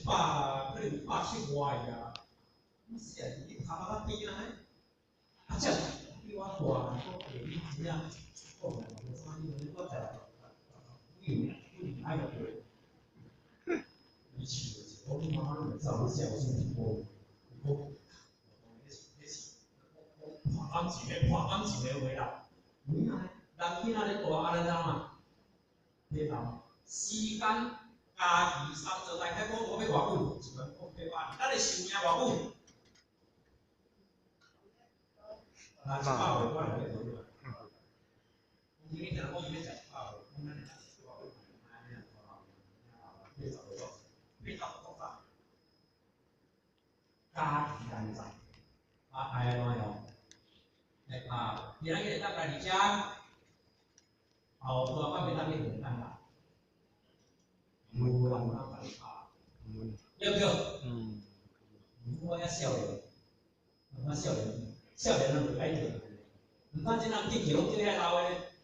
百，可能有170外啊。你是啊，你頭殼較低啊？啊，這比我大，我下你知影，我無啥因為我在，你有愛個對。你笑，我你媽媽你會走，你寫有啥物無？伊講，彼是破感情的破感情的話啦。有影呢？人囡仔咧大，啊，咱怎啊？體頭時間加期三座大開講，我欲偌久？是講講800年，咱的壽命偌久？啊，100歲我來咧做。你聽講伊欲食100歲，講咱100歲，80歲，80國早，加期難在，啊，愛按怎樣？啊，今仔日當來佇遮，後大擺欲當去紅燈啦，無人通共你拍，對毋對？嗯。我遐少年，我少年，少年人袂愛做，毋通這人激橋，叫遐老的。